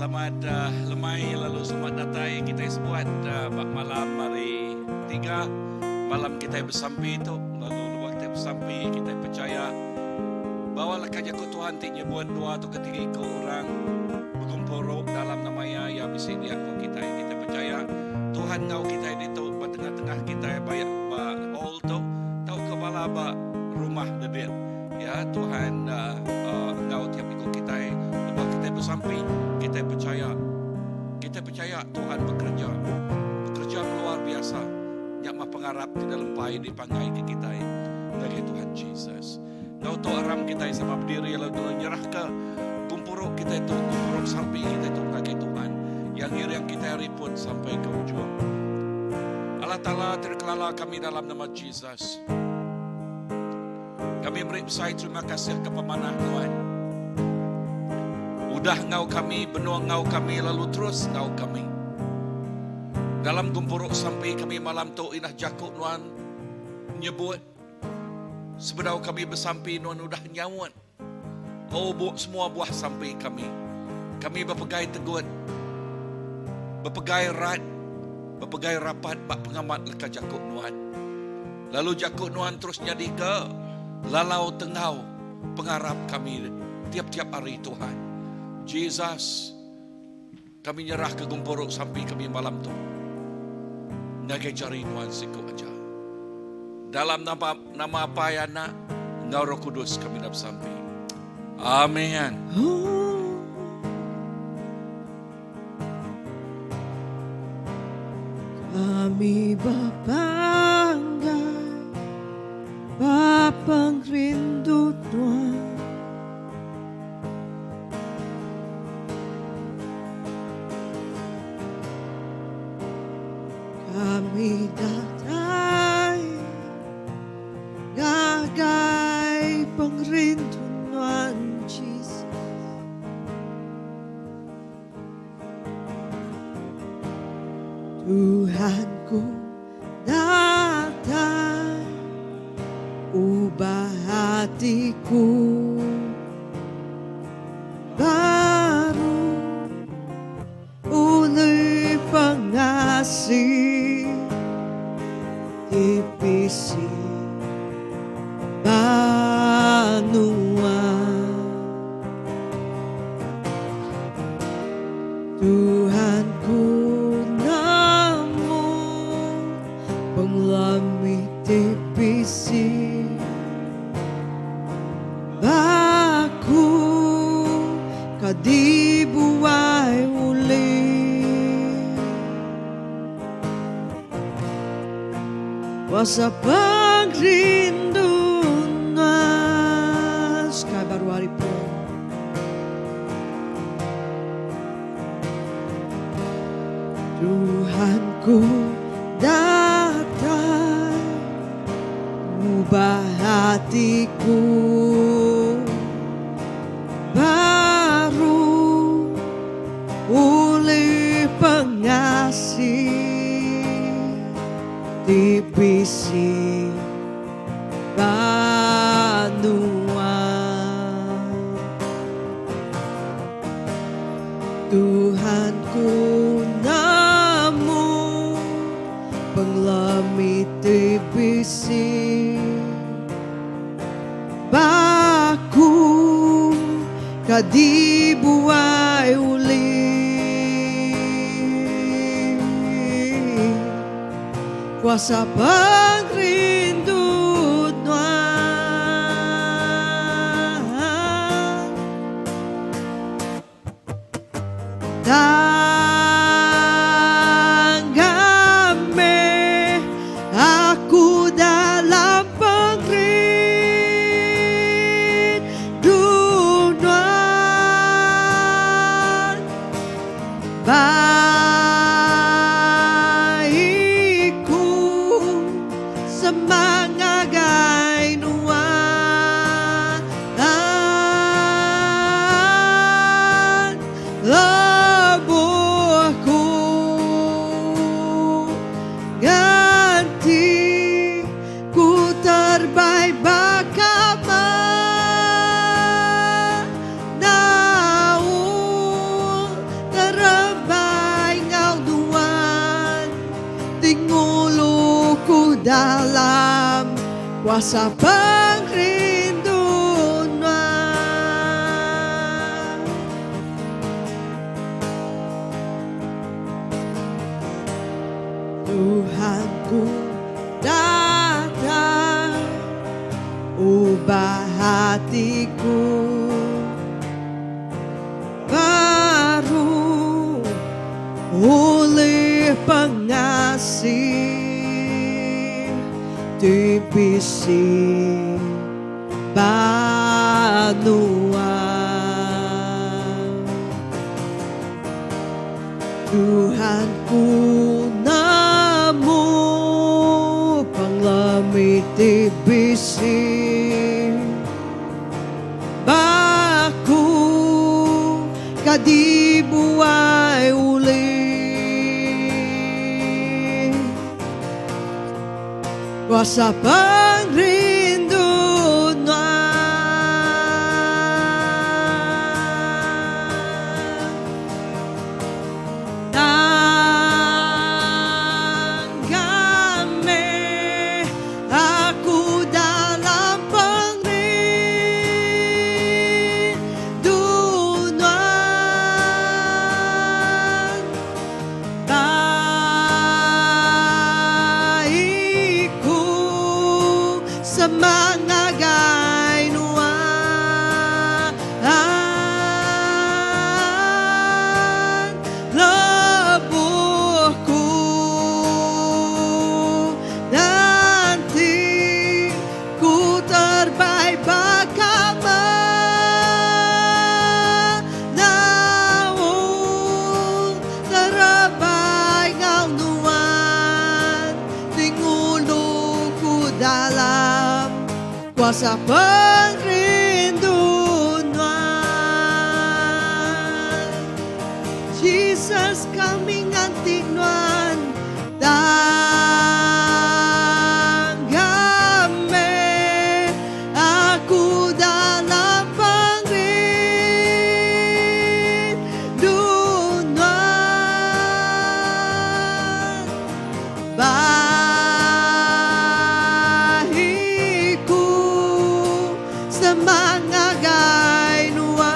Selamat lemai lalu selamat datai kitai sebuat ba malam hari tiga malam kitai besampi tu lalu lebuh kitai besampi kitai pechaya bawa leka jaku Tuhan ti nyebut dua tauka tiga iku orang begempuru dalam nama iya iya bisi dia enggau kitai. Kitai pechaya Tuhan enggau kitai ditu ba tengah-tengah kitai ba ba hall tu tauka bala ba rumah dedit. Ya Tuhan enggau tiap iku kitai lebuh kitai besampi kitai pechaya kitai pechaya Tuhan bekereja bekereja ngeluar biasa nya mah pengarap ti dalempai dipanggai ke kitai ngagai Tuhan Jesus. Enggau tu aram kitai sama bediri lalu nyerahka gempuru kitai tu gempuru sampi kitai tu ngagai Tuhan yang ngiring kitai ari pun sampai ke ujung. Allah Taala terkelala kami dalam nama Jesus. Kami meri besai terima kasih ke pemanah Nuan. Udah enggau kami, benung enggau kami lalu terus enggau kami. Dalam gempuru sampi kami malam tu indah jaku Nuan nyebut sebedau kami besampi Nuan udah nyaut. Oh bu semua buah sampi kami. Kami bepegai tegut, bepegai rat, bepegai rapat ba pengamat leka jaku Nuan. Lalu jaku Nuan terus nyadika lalau tenggau pengarap kami tiap-tiap hari Tuhan. Jesus, kami nyerahka gempuru sampi kami malam tu ngagai jari Nuan siku aja. Dalam nama nama Apai, Anak enggau Roh Kudus kami dah besampi. Amin. Kami bepanggai ba pengerindu Tuan. Kami datai ngagai pengerindu Nuan Jesus. Tuhan ku datai ubah hatiku baru ulih pengasih ti bisi ba nuan. Tuhan ku nemu pengelami ti bisi ba aku ka dibuai ulih kuasa pengerindu nuan. Sky baru hari pun. Tuhan ku datai ngubah hatiku baru ulih pengasih ti bisi ba nuan. Tuhan ku nemu pengelemi ti bisi ba aku ka dibuai ulih kuasa pengerindu Nuan. Tangga meh aku dalam pengerindu Nuan. Bai ku. Ti ngulu ku dalam kuasa pengerindu Nuan. Tuhan ku datai ubah atiku baru ulih pengasih ti bisi ba nuan. Tuhan ku nemu pengelemi ti bisi ba aku ka dibuai ulih kuasa pengerindu Nuan. Tangga meh aku dalam pengerindu Nuan. Bai ku semak ngagai Nuan. Lebuh ku nganti ku terbai baka menaul terebai enggau Nuan ti ngulu ku dalam kuasa pengerindu Nuan. Jesus kami nganti Nuan tangga meh aku dalam pengerindu Nuan. Bai ku semak ngagai Nuan.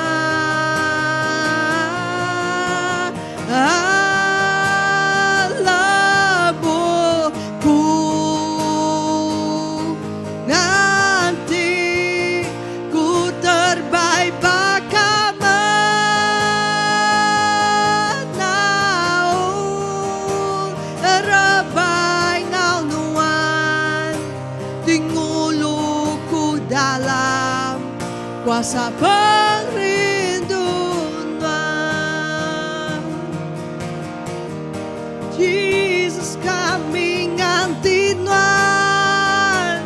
Lebuh ku nganti ku terbai baka menaul rebai enggau Nuan ti ngulu ku dalam kuasa pengerindu Nuan. Jesus kami nganti Nuan.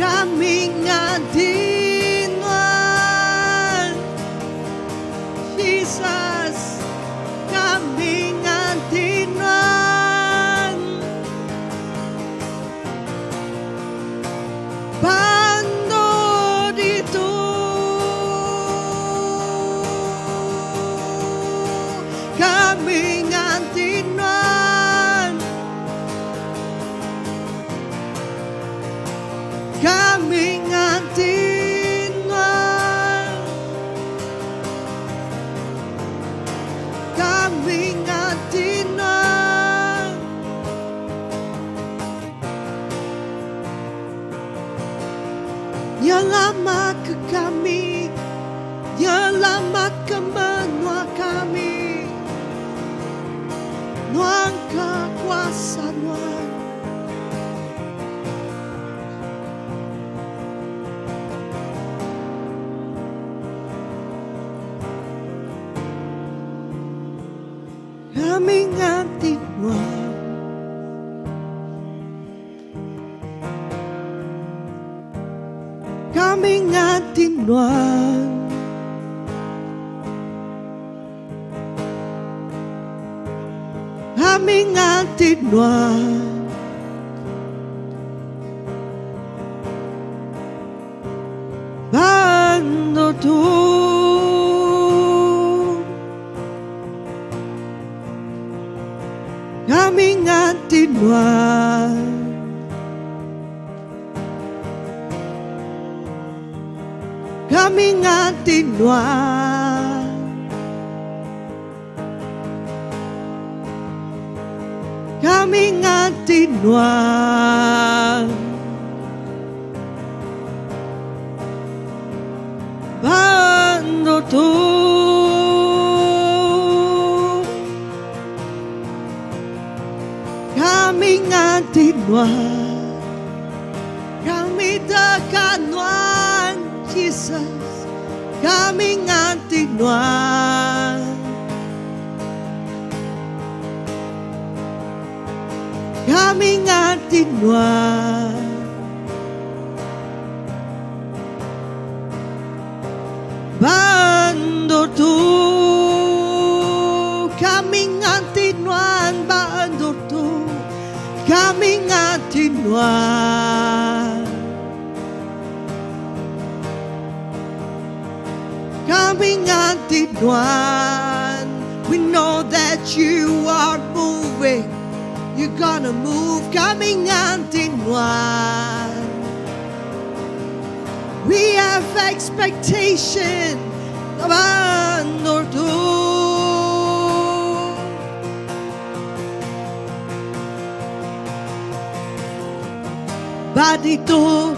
Kami nganti Nuan. Jesus kami nganti Nuan. Bando ditu. Kami nganti Nuan. Kami nganti Nuan. Kami nganti Nuan. Nyelamat ke kami, nyelamat ke menua kami. Nuan ke kuasa Nuan. Kami nganti Nuan. Kami nganti Nuan. Kami nganti Nuan. Bando tu. Kami nganti nuan. Kami nganti nuan. Kami nganti nuan. Ba endur tu. Kami nganti nuan. Kami deka nuan Jesus. Kami nganti nuan. Kami nganti nuan. Ba endur tu. Kami nganti nuan ba endur tu. Kami nganti nuan. Kami nganti nuan. We know that you are moving. You're gonna move. Kami nganti nuan. We have expectation. Ba endur tu. Ba ditu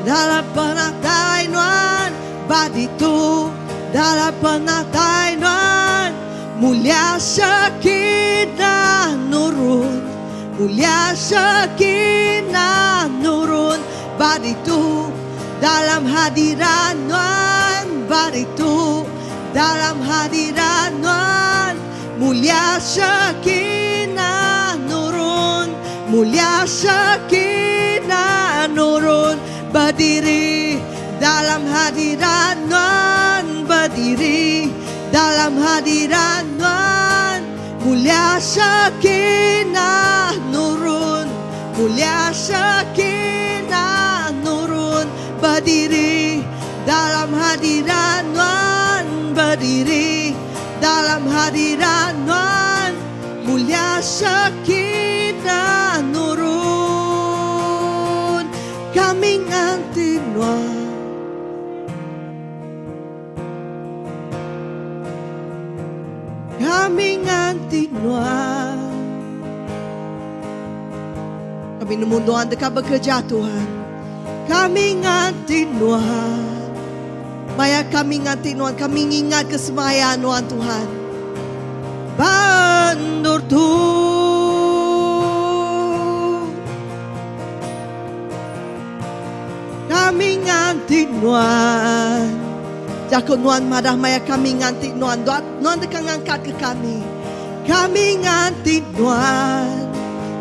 dalam penatai nuan. Ba ditu dalam penatai nuan. Mulia Shekinah nurun. Mulia Shekinah nurun. Ba ditu dalam hadirat nuan. Ba ditu dalam hadirat nuan. Mulia Shekinah nurun. Mulia Shekinah nurun. Berdiri dalam hadirat nuan. Berdiri dalam hadirat nuan. Mulia Shekinah nurun. Mulia Shekinah nurun. Berdiri dalam hadirat nuan. Berdiri dalam hadirat nuan. Mulia Shekinah nurun. Kami nganti nuan. Kami nganti nuan. Kami nemu nuan deka bekerja Tuhan. Kami nganti nuan. Maya kami nganti nuan, kami ngingat ke semaya nuan Tuhan. Ba endur tu. Kami nganti nuan. Jaku nuan madah maya kami nganti nuan. Nuan deka ngangkat ke kami. Kami nganti nuan.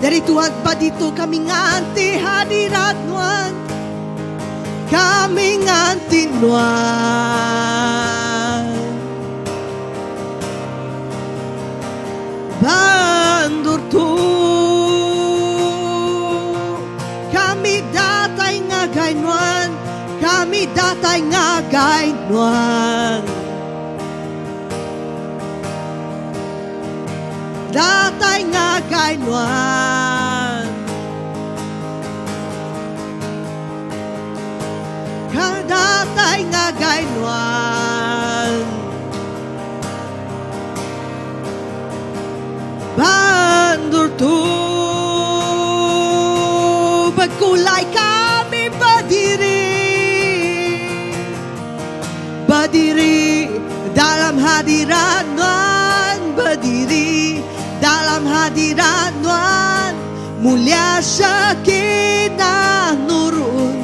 Jadi Tuhan ba ditu kami nganti hadirat nuan. Kami nganti nuan. Ba endur tu. Kami datai ngagai nuan. Kami datai ngagai nuan. Datai ngagai nuan. Ka datai ngagai nuan. Ba endur tu begulai kami bediri. Bediri dalam hadirat nuan. Bediri dalam hadirat nuan. Mulia Shekinah nurun.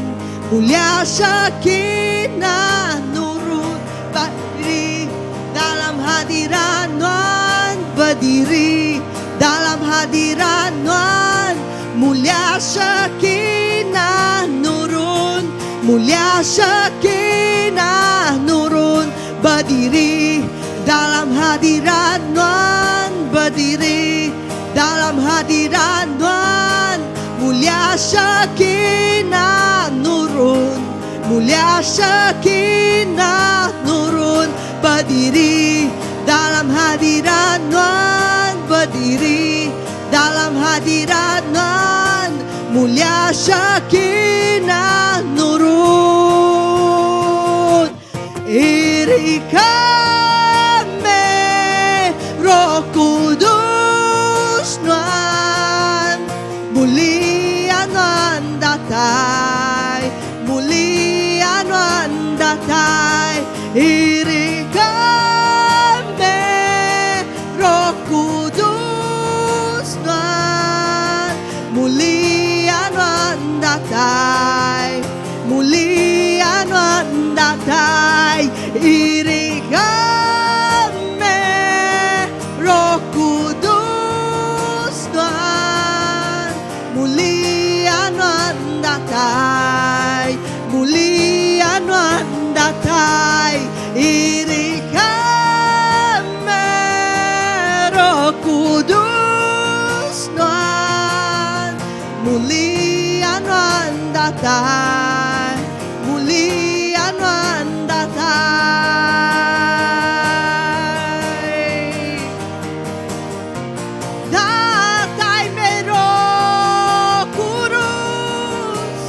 Mulia Shekinah nurun. Berdiri dalam hadirat nuan. Berdiri dalam hadirat nuan. Mulia Shekinah nurun. Mulia Shekinah nurun. Berdiri dalam hadirat nuan. Berdiri dalam hadirat nuan. Mulia Shekinah nurun. Mulia Shekinah nurun. Berdiri dalam hadirat nuan. Berdiri Dalam hadirat Nuan Mulia Shekinah nurun Iri kami Roh Kudus Nuan Mulia Nuan datai Mulia Nuan datai Iri kami Roh Kudus Nuan Mulia Nuan datai Mulia Nuan datai Iri kami Roh Kudus Nuan Mulia Nuan datai Mulia Nuan datai Iri kami Roh Kudus Nuan Mulia Nuan datai Mulia Nuan datai Datai meh Roh Kudus.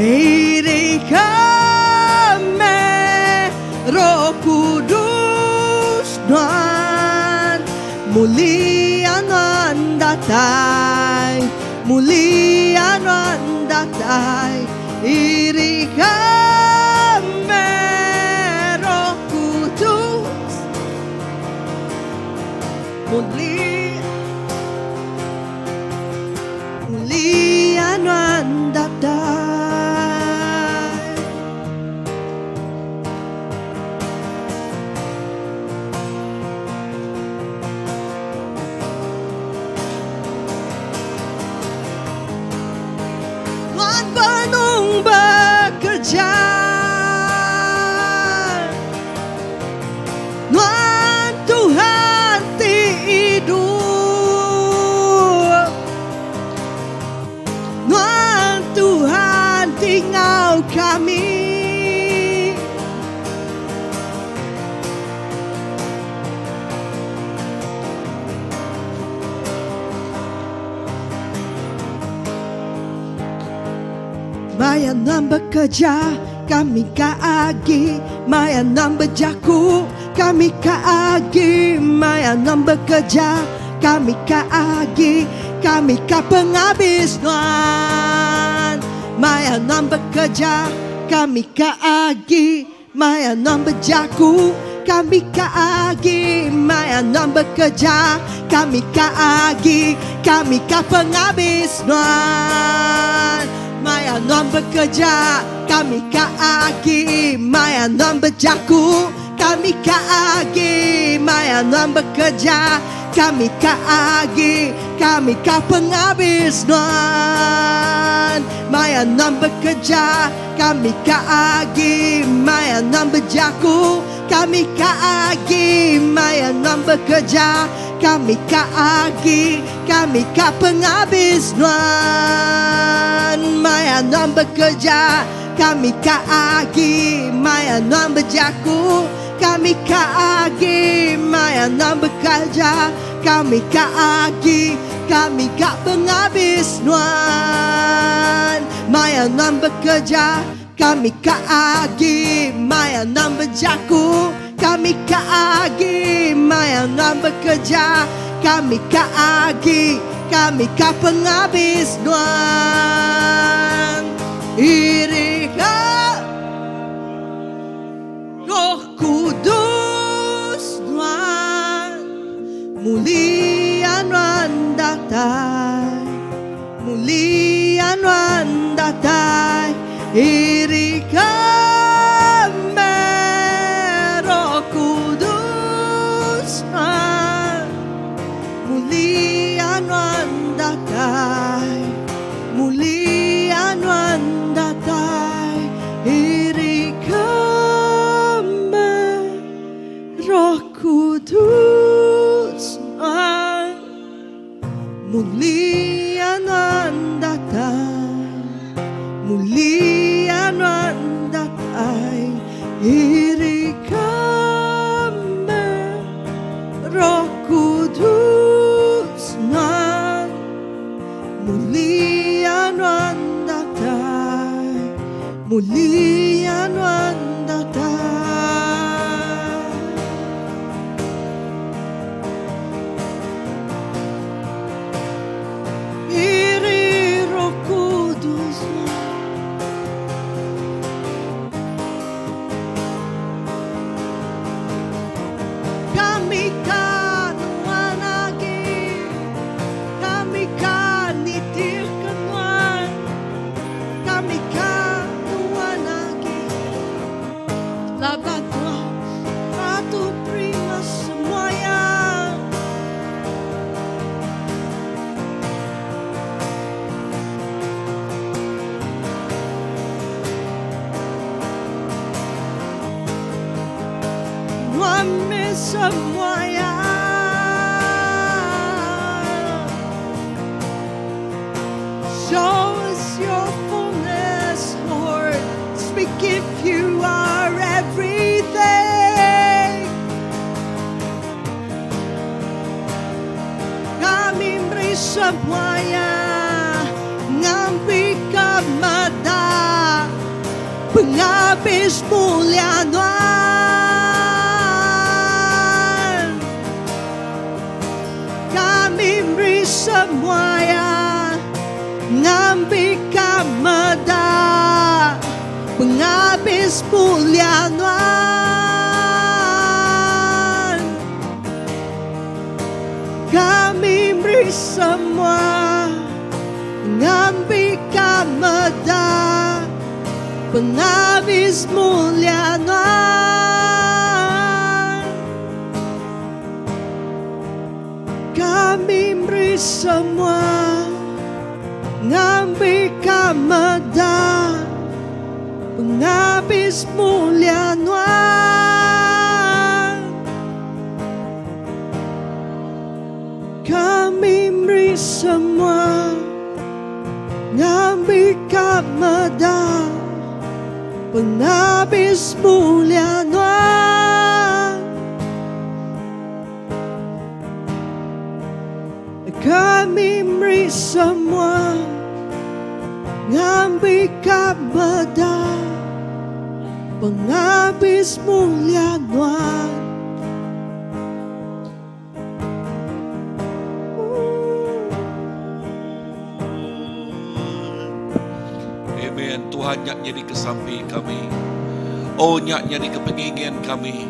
Iri kami Roh Kudus Nuan Mulia Nuan datai Mulia Nuan datai Iri kami Roh Kudus Mulia Mulia Nuan datai. Nuan benung bekerja. Nuan Tuhan ti idup. Nuan Tuhan ti enggau kami. Maya nuan bekerja, kami ka agi. Maya nuan bejaku, kami ka agi. Maya nuan bekerja, kami ka agi. Kami ka pengabis nuan. Maya nuan bekerja, kami ka agi. Maya nuan bejaku, kami ka agi. Maya nuan bekerja, kami ka agi. Kami ka pengabis nuan. Maya nuan bekerja, kami ka agi. Maya nuan bejaku, kami ka agi. Maya nuan bekerja, kami ka agi. Kami ka pengabis nuan. Maya nuan bekerja, Kami ka agi maya nuan bejaku Kami ka agi maya nuan bekerja Kami ka agi kami ka pengabis nuan Maya nuan bekerja Kami ka agi maya nuan bejaku Kami ka agi maya nuan bekerja Kami ka agi kami ka pengabis nuan Maya nuan bekerja Kami ka agi maya nuan bejaku Kami ka agi maya nuan bekerja Kami ka agi kami ka pengabis nuan Iri ka Roh Kudus Nuan Mulia Nuan datai Mulia Nuan datai Iri kami Roh Kudus Nuan Mulia Nuan datai Mulia Nuan datai Iri kami Roh. Roh Kudus Nuan Mulia Nuan datai Mulia Nuan datai Iri kami Roh Kudus Nuan Mulia Nuan datai Mulia Nuan datai. Iri Roh Kudus Nuan. Kami ka Nuan agi. Kami ka nitihka Nuan. Kami ka Nuan agi. Laban Nuan patut terima semua iya. Nuan meh semua iya. Show us your fullness, Lord. Speak if you are everything. Kami meri semua iya ngambika meda pengabis mulia Nuan. Kami meri semua iya ngambika meda pengabis mulia Nuan. Kami meri semua ngambika meda pengabis mulia Nuan. Kami meri semua ngambika meda pengabis mulia Nuan. Kami meri semua ngambika meda pengabis mulia Nuan. Kami meri semua ngambika meda pengabis mulia Nuan. Amen. Tuhan nya nyadi ke sampi kami. Oh nya nyadi ke pengingin kami.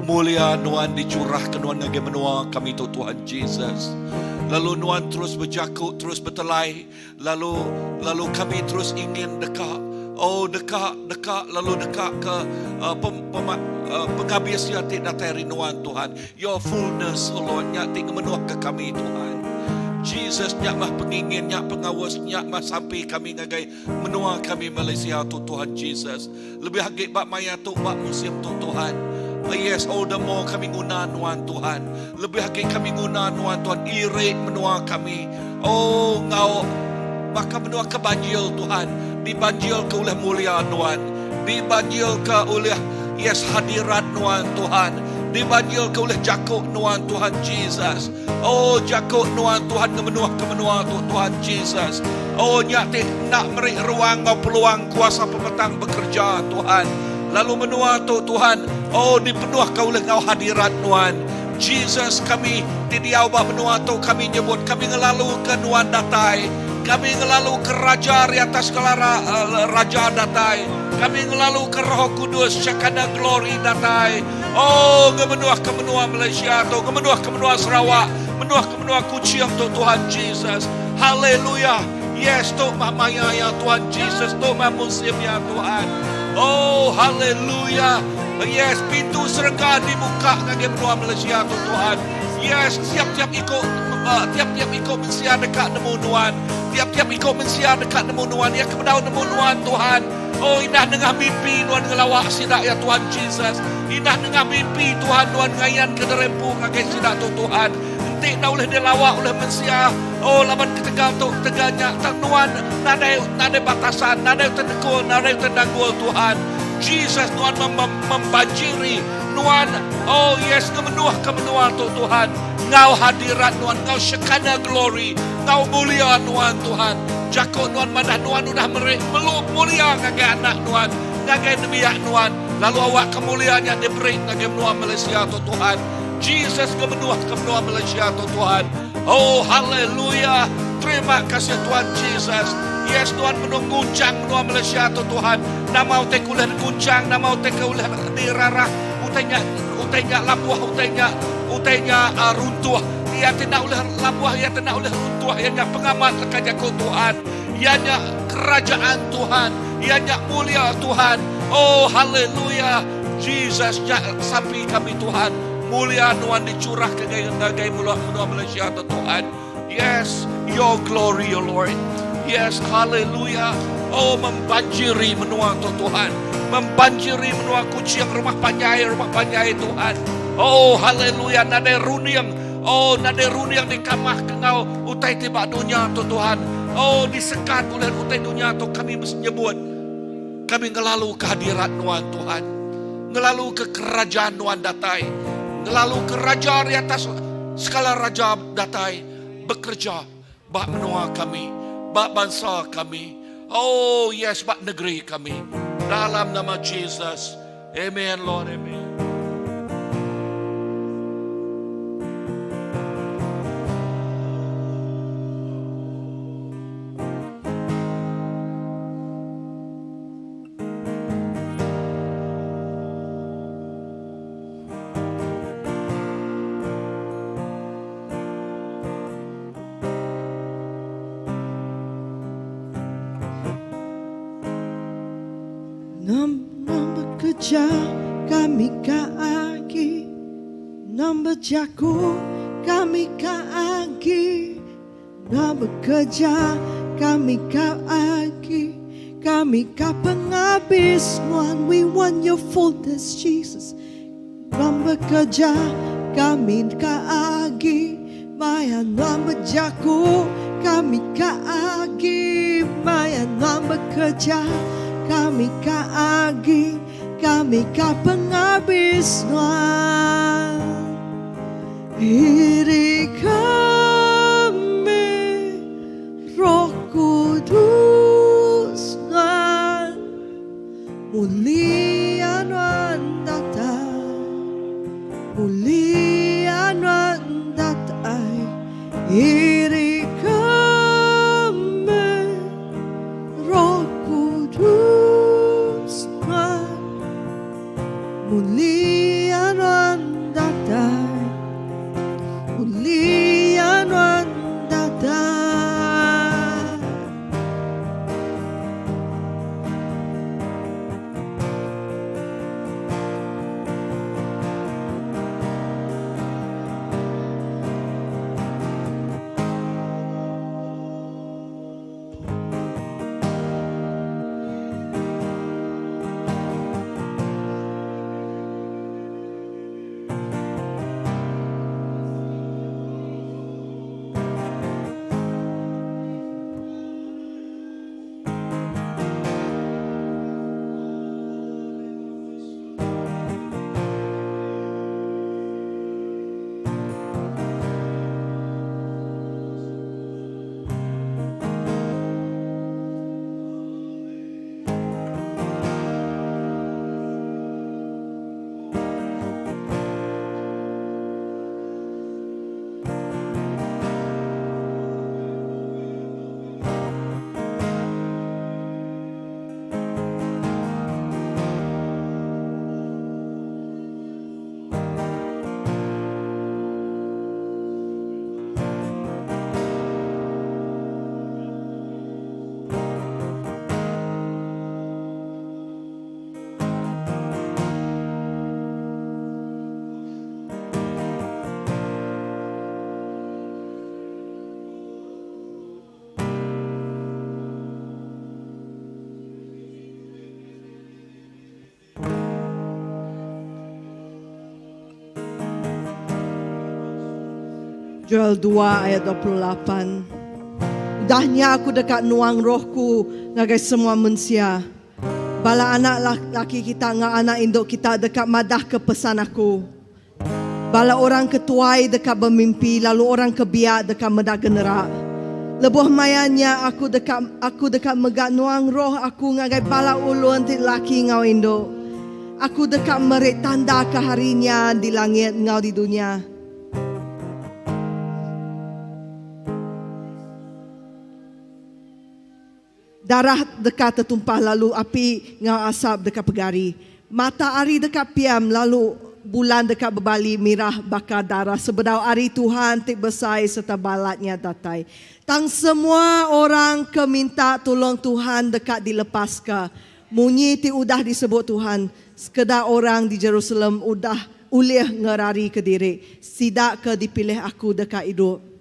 Mulia nuan dicurah ke nuan ngagai menua kami tu Tuhan Jesus. Lalu nuan terus bejaku, terus betelai, lalu lalu kami terus ingin deka oh deka deka lalu deka ke uh, pem, pem, uh, pengabis ya ti datai ari nuan Tuhan. Your fullness, O Lord, nya ti ngemenuh ke kami, Tuhan. Jesus nya mah pengingin, nya pengawas, nya mah sampi kami ngagai menua kami Malaysia tu, Tuhan Jesus. Lebih agi ba maya tu, ba musim tu, Tuhan. Yes, all the more kami nguna nuan, Tuhan. Lebih agi kami nguna nuan, Tuhan. Iri menua kami. Oh, ngau baka menua ke banjil, Tuhan. Dibanjil ke oleh mulia nuan. Dibanjil ke oleh Yes hadirat nuan Tuhan Dibanjil ke ulih jaku nuan Tuhan Jesus Oh jaku nuan Tuhan ngemenuh ke menua tu Tuhan Jesus Oh nya ti enda meri ruang enggau peluang kuasa pemetang bekerja Tuhan Lalu menua tu Tuhan Oh dipenuh ke ulih enggau hadirat nuan Jesus kami ti diau ba menua tu kami nyebut kami ngelalu ke nuan datai Kami ngelalu ke Raja ari atas segala raja datai. Kami ngelalu ke Roh Kudus Shekinah Glory datai. Oh ngemenuh ke menua Malaysia tu, ngemenuh ke menua Sarawak, menuh ke menua Kuching tu Tuhan Jesus. Haleluya. Yes tu mah maya ya Tuhan Jesus tu mah musim ya Tuhan. Oh haleluya. Yes pintu serega dibuka ngagai menua Malaysia tu Tuhan. Yes, tiap-tiap iku tiap-tiap iku mensia deka nemu Nuan. Tiap-tiap iku mensia deka nemu Nuan. Iya ke bedau nemu Nuan, Tuhan. Oh, indah nengah mimpi Nuan ngelawa sida iya, Tuhan Jesus. Indah nengah mimpi Tuhan nuan ngayanka diri empu ngagai sida tu Tuhan. Enti enda ulih dilawa ulih mensia, oh laban ketegal tu ketegal nya tang nuan nadai nadai batasan, nadai utai nekul, nadai utai nanggul Tuhan. Jesus nuan mem membanjiri nuan oh yes ngemenuhka menua tu Tuhan enggau hadirat nuan enggau Shekinah glory enggau mulia nuan Tuhan. Jaku nuan madah nuan udah meri melu mulia ngagai anak nuan, ngagai nembiak nuan lalu awakka mulia nya diberi ngagai menua Malaysia tu Tuhan. Jesus ke menuh ke menua Malaysia tu Tuhan. Oh haleluya. Terima kasih Tuhan Jesus. Yes Tuhan menung nguncang menua Malaysia tu Tuhan. Nama utai ke ulih diguncang, nama utai ke ulih dirarah, utai nya utai nya labuh, utai nya utai nya uh, runtuh. Iya ti enda ulih labuh, iya ti enda ulih runtuh, iya nya pengamat leka jaku Tuhan. Iya nya kerajaan Tuhan, iya nya mulia Tuhan. Oh haleluya. Jesus nya sampi kami Tuhan. Mulia nuan dicurah ke ngagai menua Malaysia tu Tuhan. Yes, your glory, O Lord. Yes, hallelujah. Oh, membanjiri menua tu Tuhan. Membanjiri menua Kuching, rumah panjai, rumah panjai Tuhan. Oh, hallelujah. Nadai runding. Oh, nadai runding dikamah ke enggau utai ti ba dunya tu Tuhan. Oh, disekat oleh utai dunya tu kami nyebut. Kami ngelalu ke hadirat Nuan, Tuhan. Ngelalu ke kerajaan Nuan datai. Ngelalu ke raja ari atas segala raja datai bekereja ba menua kami, ba bansa kami. Oh, yes, ba negeri kami. Dalam nama Jesus. Amen, Lord. Amen. Ngam ngam bekeja kami ka agi Ngam bejaku kami ka agi Enda bekeja kami ka agi Kami ka pengabis nuan We want your fullness Jesus Nuan bekeja kami ka agi Maya nuan bejaku kami ka agi Maya nuan bekeja kami ka agi Kami ka pengabis nuan. Iri kami Roh Kudus Nuan Mulia Nuan datai Mulia Nuan datai Iri kami Roh Kudus Nuan Mulia nuan datai Mulia nuan datai. Joel dua ayat 28. Udah nya aku deka nuang roh ku ngagai semua mensia. Bala anak laki kita enggau anak indu kita deka madahka pesan aku. Bala orang ke tuai deka bemimpi lalu orang ke biak deka meda genera. Lebuh maya nya aku deka aku deka mega nuang roh aku ngagai bala ulun ti laki enggau indu. Aku deka meri tanda ke hari nya di langit enggau di dunya. Darah deka tetumpah lalu api enggau asap deka pegari. Mata hari deka piam lalu bulan deka bebali mirah baka darah sebedau hari Tuhan ti besai sereta balat nya datai. Tang semua orang ke minta tulung Tuhan deka dilepaska. Munyi ti udah disebut Tuhan, sekeda orang di Jerusalem udah ulih ngerarika diri. Sida ke dipilih Aku deka idup.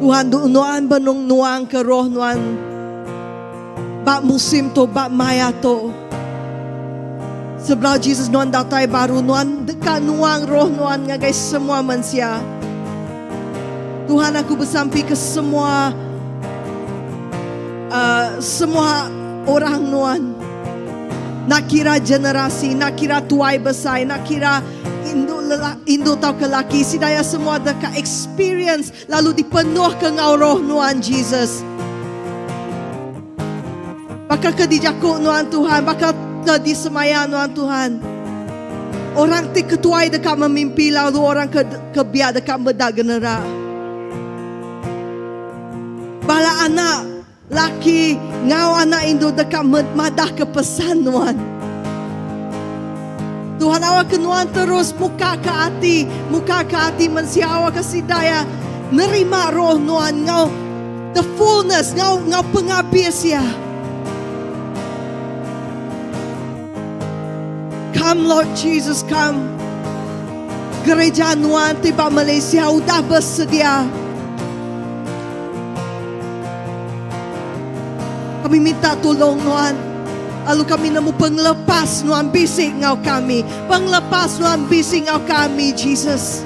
Tuhan nuan benung nuang ke roh nuan ba musim tu ba maya tu. Sebedau Jesus nuan datai baru nuan deka nuang roh nuan ngagai semua mensia. Tuhan aku besampi ke semua uh, semua orang nuan. Nak kira generasi, nak kira tuai besai, nak kira Indu indu tauka laki sida iya semua deka experience lalu dipenuhka enggau roh nuan Jesus. Baka ke dijaku nuan Tuhan, baka ke disemaya nuan Tuhan. Orang ti ketuai deka memimpi lalu orang ke ke biak deka meda genera. Bala anak Laki enggau anak indu deka madahka pesan nuan. Tuhan awakka nuan terus mukaka ati, mukaka ati mensia awakka sida iya nerima roh nuan enggau the fullness enggau enggau pengabis iya. Come Lord Jesus come. Gereja nuan ti ba Malaysia udah bersedia. Kami minta tulung nuan. Lalu kami nemu pengelepas nuan bisi enggau kami. Pengelepas nuan bisi enggau kami, Jesus.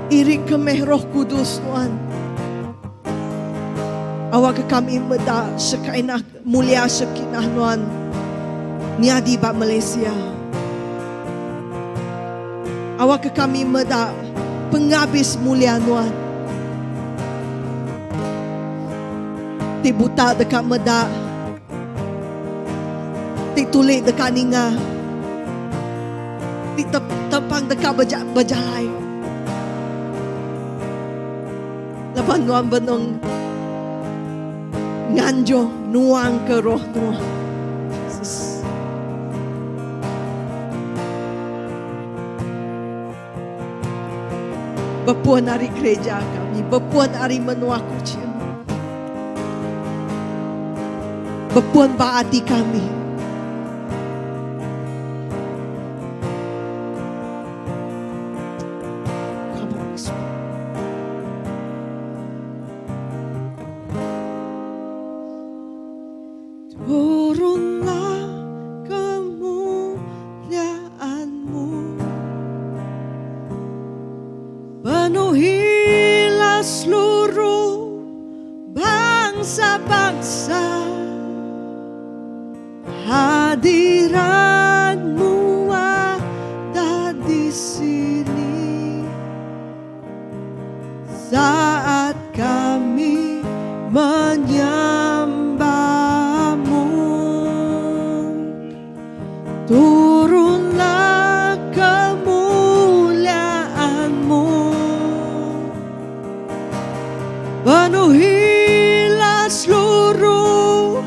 Iri ke meh Roh Kudus nuan. Awakka kami meda Shekinah Mulia Shekinah nuan nyadi ba Malaysia. Awakka kami meda pengabis mulia nuan. Ti buta deka meda, ti tuli deka ninga, ti tepang deka bejalai. Laban nuan benung nganjung nuang ke roh nuan. Jesus. Bepun ari gereja kami, bepun ari menua Kuching. Bepun ba ati kami. Come Holy Spirit. Turunlah kemuliaanmu, penuhilah seluruh bangsa-bangsa. Hadiratmu ada di sini saat kami menyembahmu. Turunlah kemuliaanmu, penuhilah seluruh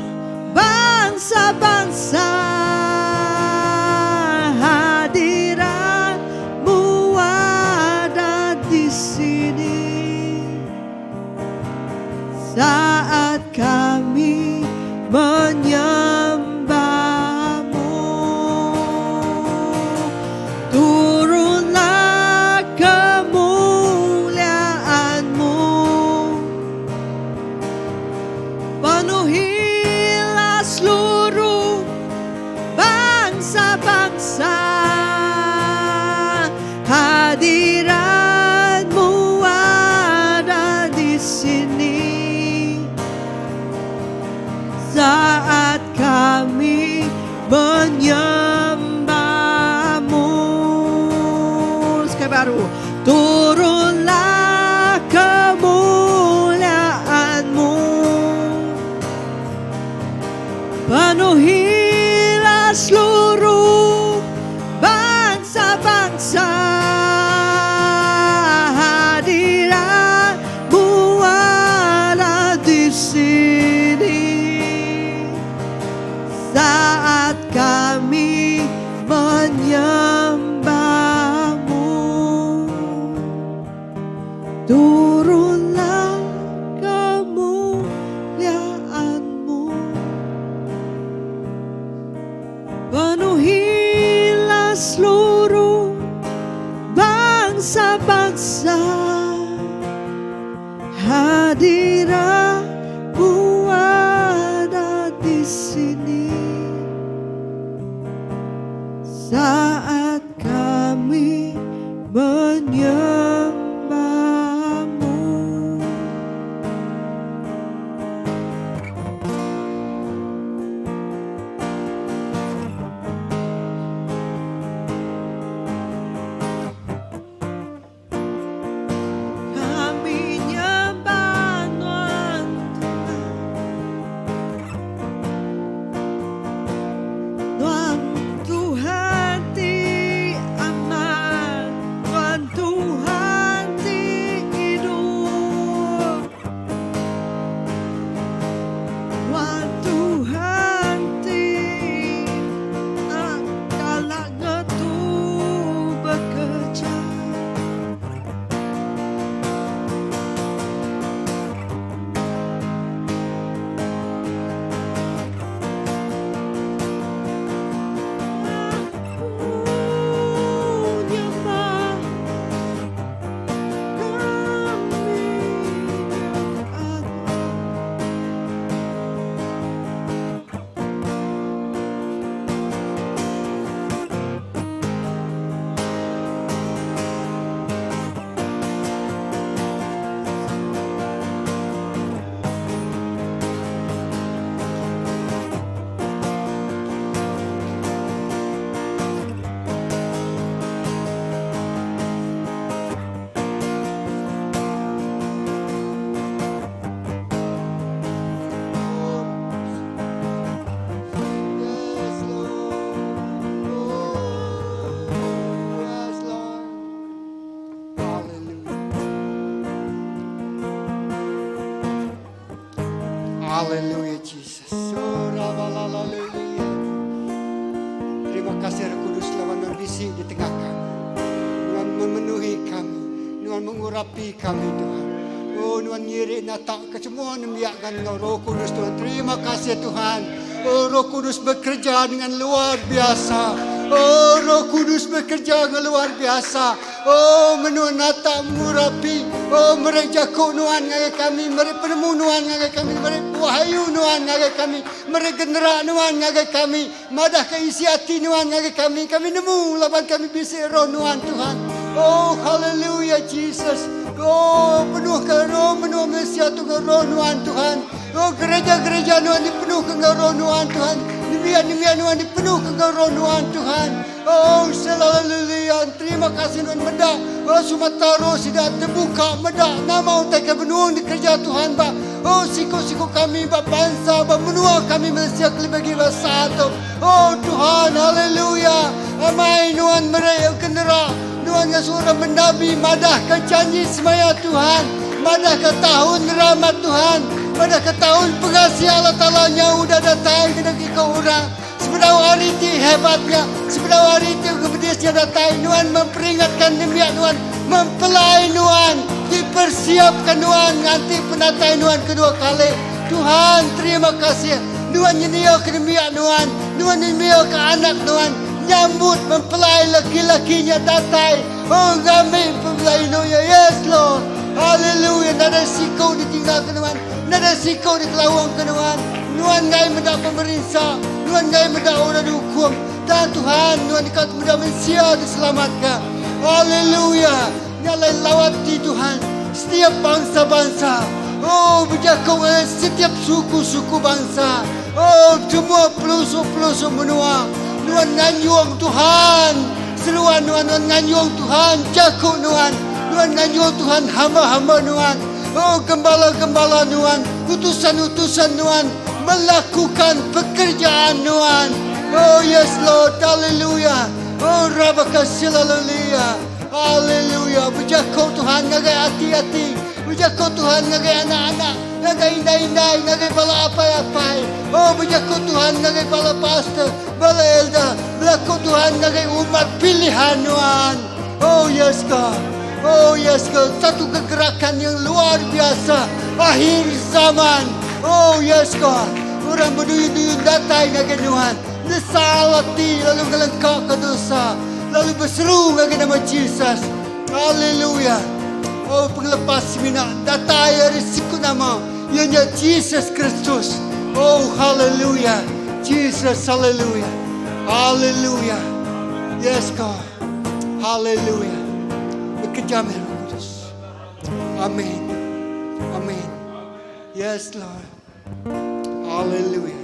bangsa-bangsa. Hadiratmu ada di sini saat kami menyembahmu. Turunlah kemuliaanmu, penuhilah. Saat kami menyembahmu. Sekali baru. Turunlah kemuliaanmu. Penuhilah seluruh bangsa-bangsa. Hadiratmu ada di sini. Saat kami menyembahmu. Turunlah kemuliaanmu. Penuhilah seluruh bangsa-bangsa. Hadiratmu ada di sini. Saat kami menyembahmu. Kami nyembah Nuan Tuhan. Nuan Tuhan ti amat, Nuan Tuhan ti idup. Nuan Tuhan ti kala ngetu bekerja. Aku nyembah kami nyembah. Yes, Lord. Oh, yes, Lord. Hallelujah. Hallelujah, Jesus. Oh, hallelujah. Terima kasih Roh Kudus laban nuan bisi di tengah kami. Nuan memenuhi kami. Nuan mengurapi kami Tuhan. Oh, Nuan ngirik natak ke semua nembiak kan dengan Roh Kudus Tuhan. Terima kasih Tuhan. Oh, Roh Kudus bekerja dengan luar biasa. Oh, Roh Kudus bekerja dengan luar biasa. Oh, menua natak mengurapi. Oh, meri jaku nuan ngagai kami, meri penemu nuan ngagai kami, meri wahyu nuan ngagai kami, meri genera nuan ngagai kami, madah ke isi hati nuan ngagai kami. Kami nemu laban kami bisi roh nuan Tuhan. Oh, hallelujah Jesus. Oh, penuh ke roh menua Malaysia tu ke roh nuan Tuhan. Oh, gereja-gereja nuan dipenuh ke roh nuan Tuhan. Nembiak-nembiak nuan dipenuh ke roh nuan Tuhan. Oh, hallelujah. Terima kasih nuan meda. Oh, Sumatera sudah terbuka meda nama utai ke benung dikerja Tuhan ba. Oh, siku-siku kami ba bangsa ba menua kami Malaysia kelebih lagi satu. Oh Tuhan, haleluya. Amai nuan meri genera. Nuan suara menabi madah ke janji semaya Tuhan. Madah ke tahun rahmat Tuhan. Madah ke tahun pengasih Allah Ta'ala nya udah datang ke negeri ke orang. Sebedau hari itu hebatnya, sebedau hari itu kebedisnya datang, Nuan memperingatkan nembiak Nuan, mempelai Nuan, dipersiapkan Nuan nanti penatai Nuan kedua kali. Tuhan terima kasih. Nuan nyendia ke nembiak Nuan, Nuan nyendia ke anak Nuan, nyambut mempelai laki-lakinya datang. Oh, kami mempelai Nuan. Yes, Lord. Hallelujah. Nada siko ditinggal ke Nuan. Nada siko dikelawang ke Nuan. Nuan ngai mendak pemerintah. Nuan ngai mendak orang dihukum. Dan Tuhan, Nuan dekat mendak manusia diselamatkan. Hallelujah. Nyalai lawati Tuhan. Setiap bangsa-bangsa. Oh, berjakung setiap suku-suku bangsa. Oh semua pelusuk-pelusuk menua Nuan nganjung Tuhan seruan Nuan Nuan nganjung Tuhan jaku Nuan Nuan nganjung Tuhan hamba-hamba Nuan Oh gembala-gembala Nuan utusan-utusan Nuan melakukan pekerjaan Nuan Oh yes Lord hallelujah Oh rabaka silalulia hallelujah bejaku Tuhan ngagai ati-ati bejaku Tuhan ngagai anak-anak ngagai indai-indai ngagai bala apai-apai oh bejaku Tuhan ngagai bala pastor bala elder belaku Tuhan ngagai umat pilihan Nuan oh yes God oh yes God satu kegerakan yang luar biasa akhir zaman oh yes God orang berduyun-duyun datai ngagai Nuan nesal ati lalu ngelengka ke dosa lalu beseru ngagai nama Jesus haleluya oh pengelepas semina datai ari siku nama iya nya Jesus Kristus oh haleluya Jesus haleluya haleluya yes God haleluya bekerja meh Roh Kudus amen amen yes Lord haleluya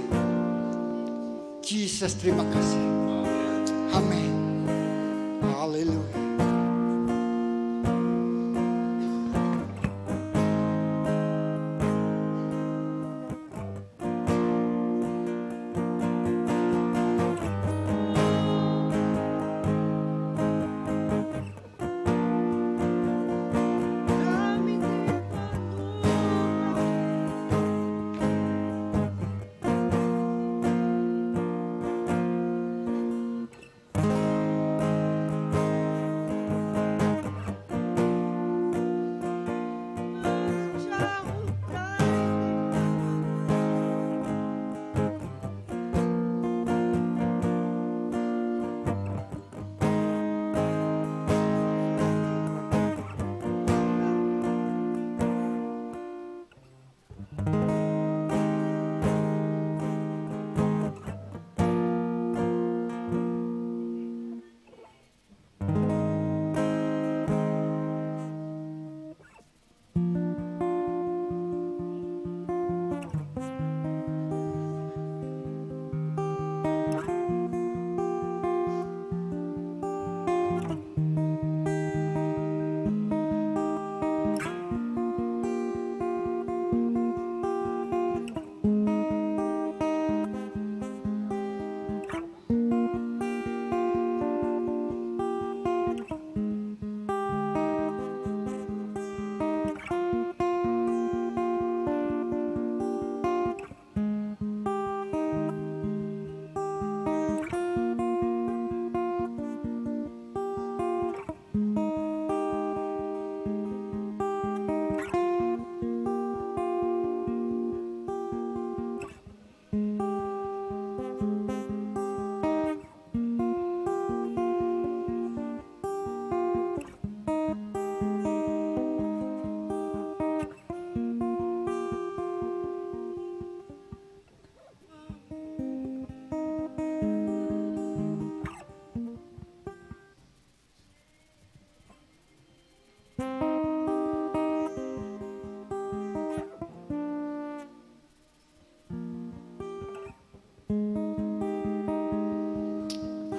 Jesus terima kasih amen haleluya.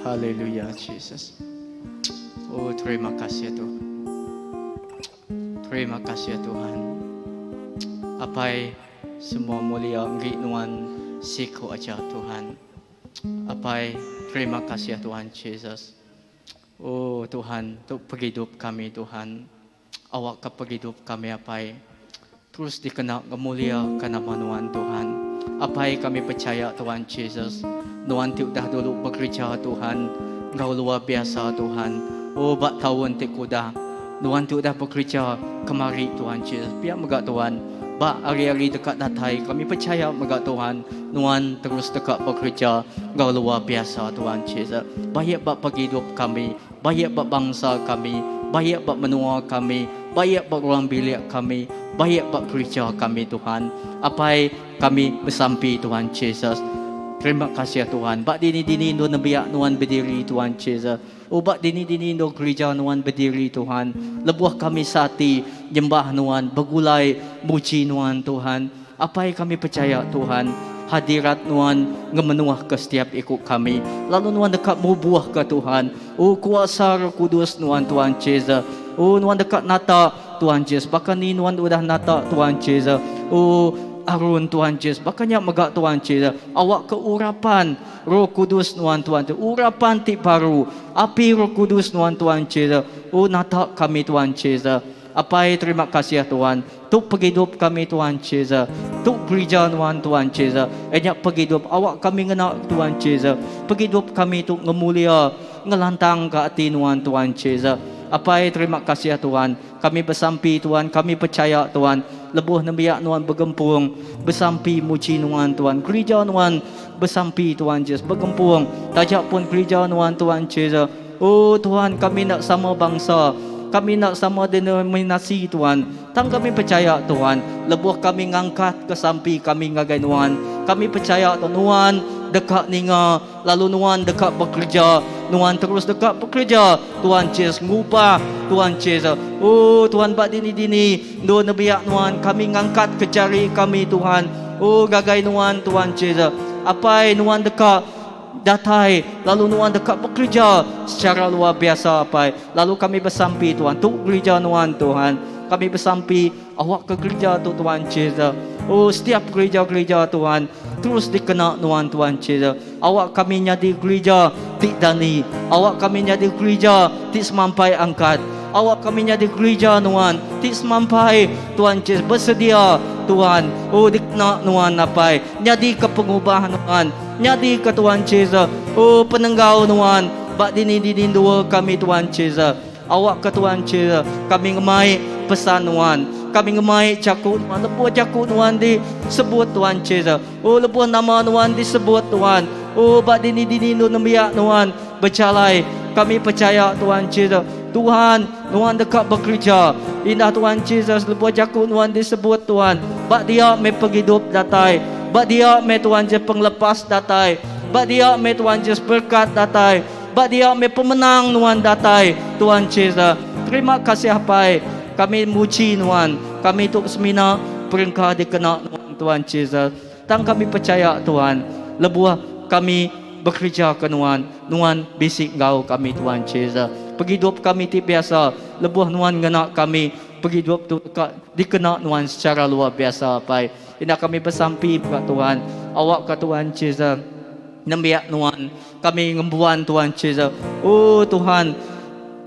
Haleluya Jesus. Oh terima kasih ya Tuhan. Terima kasih ya Tuhan. Apai semua mulia enggi nuan siku aja Tuhan. Apai terima kasih ya Tuhan Jesus. Oh Tuhan tu pengidup kami Tuhan. Awakka pengidup kami Apai terus dikena ngemuliaka nama Nuan Tuhan. Apai kami pechaya Tuhan Jesus Nuan ti udah dulu bekereja Tuhan enggau luar biasa Tuhan. Oh ba taun ti ke udah Nuan ti udah bekereja kemari Tuhan Jesus. Pia mega Tuhan ba hari-hari deka datai kami pechaya mega Tuhan Nuan terus deka bekereja enggau luar biasa Tuhan Jesus. Baik ba pengidup kami Baik ba bangsa kami, baik ba menua kami, baik ba ruang bilik kami, baik ba gerija kami Tuhan. Apai kami besampi Tuhan Jesus. Terima kasih Tuhan. Ba dini-dini endur nembiak nuan bediri Tuhan Jesus. Oh ba dini-dini endur gerija nuan bediri Tuhan. Lebuh kami seati nyembah nuan, begulai muji nuan Tuhan. Apai kami pechaya Tuhan. Hadirat Nuan ngemenuhka setiap iku kami, lalu Nuan deka mubuhka Tuhan. O kuasa Roh Kudus Nuan Tuhan Jesus. O Nuan deka nata Tuhan Jesus baka ni Nuan udah nata Tuhan Jesus. O Arun Tuhan Jesus baka nya mega Tuhan Jesus. Awakka urapan Roh Kudus Nuan Tuhan Jesus. Urapan ti baru api Roh Kudus Nuan Tuhan Jesus. O nata kami Tuhan Jesus. Apai terima kasih Tuhan. Tu pengidup kami Tuhan Jesus. Tu gerija nuan Tuhan Jesus. Nya pengidup awak kami ngena Tuhan Jesus. Pengidup kami tu ngemulia ngelantang ka ati nuan Tuhan Jesus. Apai terima kasih Tuhan. Kami besampi Tuhan kami pechaya Tuhan lebuh nembiak nuan begempung besampi muji nuan Tuhan. Gerija nuan besampi Tuhan Jesus begempung taja pun gerija nuan Tuhan Jesus. Oh Tuhan kami enda sama bangsa, kami enda sama denominasi Tuhan, tang kami pechaya Tuhan, lebuh kami ngangkatka sampi kami ngagai Nuan, kami pechaya tu Nuan deka ninga lalu Nuan deka bekereja, Nuan terus deka bekereja Tuhan Jesus ngubah Tuhan Jesus. Oh Tuhan ba dini-dini endur nembiak Nuan kami ngangkatka jari kami Tuhan, oh ngagai Nuan Tuhan Jesus. Apai Nuan deka Datai, lalu Nuan deka bekereja secara luar biasa, Apai. Lalu kami besampi, Tuhan, tu gereja Nuan, Tuhan. Kami besampi, awakka gereja tu, Tuhan Jesus. Oh, setiap gereja-gereja, Tuhan, terus dikena Nuan, Tuhan Jesus. Awak kami nyadi gereja ti dani. Awak kami nyadi gereja ti semampai angkat. Awak kami nyadi gereja Nuan ti semampai, Tuhan Jesus, besedia, Tuhan. Oh, dikena Nuan, Apai, nyadika pengubah Nuan. Nyadi ke Tuan Jesus. Oh penenggau nuan ba dini dini endua kami Tuan Jesus. Awak ke Tuan Jesus kami ngemai pesan nuan. Kami ngemai jaku nuan lebuh jaku nuan di sebut Tuan Jesus. Oh lebuh nama nuan di sebut Tuan. Oh ba dini dini endur nembiak nuan bejalai. Kami pechaya Tuan Jesus. Tuhan nuan deka bekereja. Indah Tuan Jesus lebuh jaku nuan disebut Tuan. Ba dia meh pengidup datai. Ba dia meh Tuan Jesus pengelepas datai. Ba dia meh Tuan Jesus berkat datai. Ba dia meh pemenang nuan datai Tuan Jesus. Terima kasih Apai. Kami muji nuan. Kami tu semina perengka dikena nuan Tuan Jesus. Tang kami pechaya Tuan, lebuh kami bekereja ke Nuan, Nuan bisi enggau kami Tuan Jesus. Pengidup kami ti biasa, lebuh Nuan ngena kami, pengidup tu deka dikena Nuan secara luar biasa Apai. Enda kami besampi mega Tuhan, awakka Tuan Jesus nembiak Nuan, kami ngembuan Tuan Jesus. Oh Tuhan,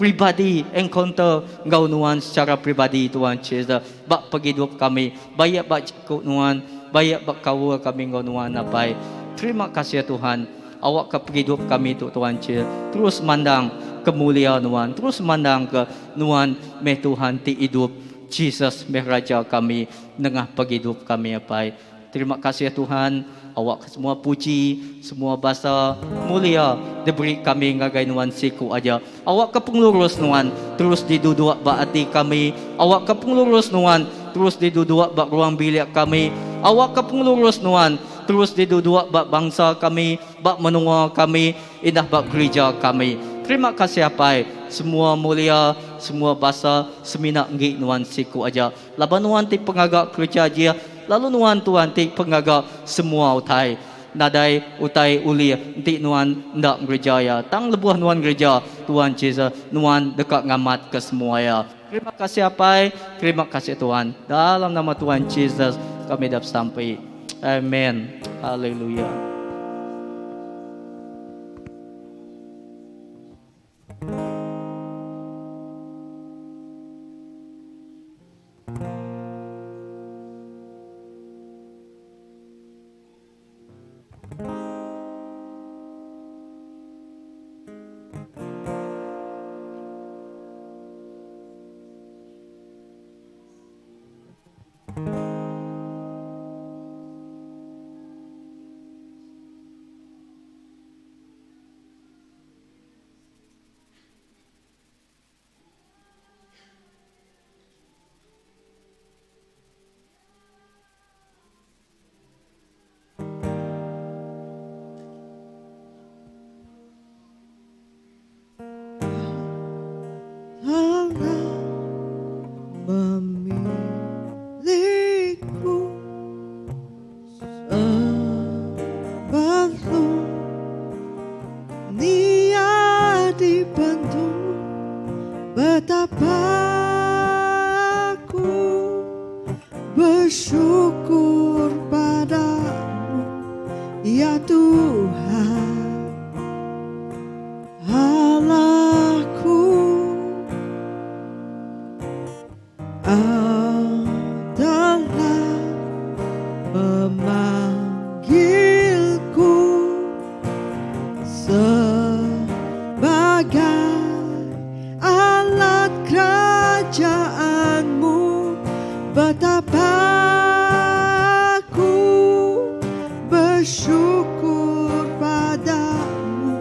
pribadi encounter enggau Nuan secara pribadi Tuan Jesus ba pengidup kami. Baik ba jaku Nuan, baik ba kaul kami enggau Nuan Apai. Terima kasih Tuhan, awakka pengidup kami tu Tuan Cil terus mandang ke mulia Nuan, terus mandang ke Nuan meh Tuhan ti idup, Jesus meh Raja kami nengah pengidup kami Apai. Terima kasih Tuhan, awakka semua puji, semua basa, mulia diberi kami ngagai Nuan siku aja. Awakka pengelurus Nuan terus diduduk ba ati kami. Awakka pengelurus Nuan terus diduduk ba ruang bilik kami. Awakka pengelurus Nuan terus diduduk ba bangsa kami, ba menua kami, indah ba gerija kami. Terima kasih Apai, semua mulia, semua basa semina enggi Nuan siku aja. Laban Nuan ti pengaga kereja ajih, lalu Nuan Tuan ti pengaga semua utai. Nadai utai ulih enti nuan enda ngereja iya. Tang lebuh nuan ngereja, Tuan Jesus, nuan deka ngamatka semua iya. Terima kasih Apai, terima kasih Tuhan. Dalam nama Tuhan Jesus kami dah besampi. Amen. Haleluya. bersyukur padamu ya Tuhan Allahku. Kau telah memanggilku sebagai alat kerajaanmu betapa aku bersyukur padamu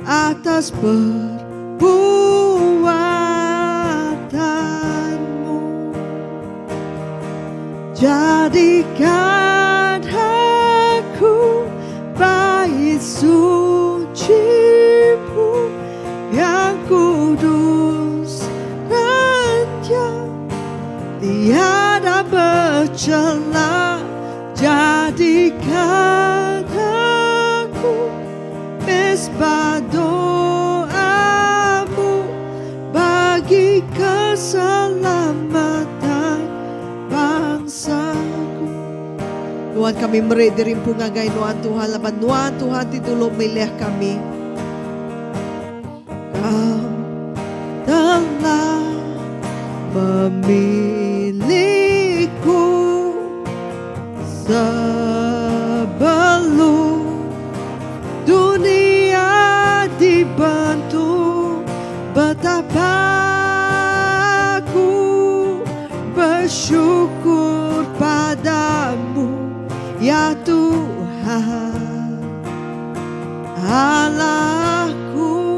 atas perbuatanmu. Jadikan aku bait sucimu yang kudus dan yang tiada bercela. Jadikan aku mesbah doamu bagi keselamatan bangsaku. Tuhan kami meri diri empu ngagai Nuan Tuhan laban Nuan Tuhan ti dulu milih kami. Kau telah memilihku sebelum dunia dibentuk betapa aku bersyukur padamu ya Tuhan Allahku.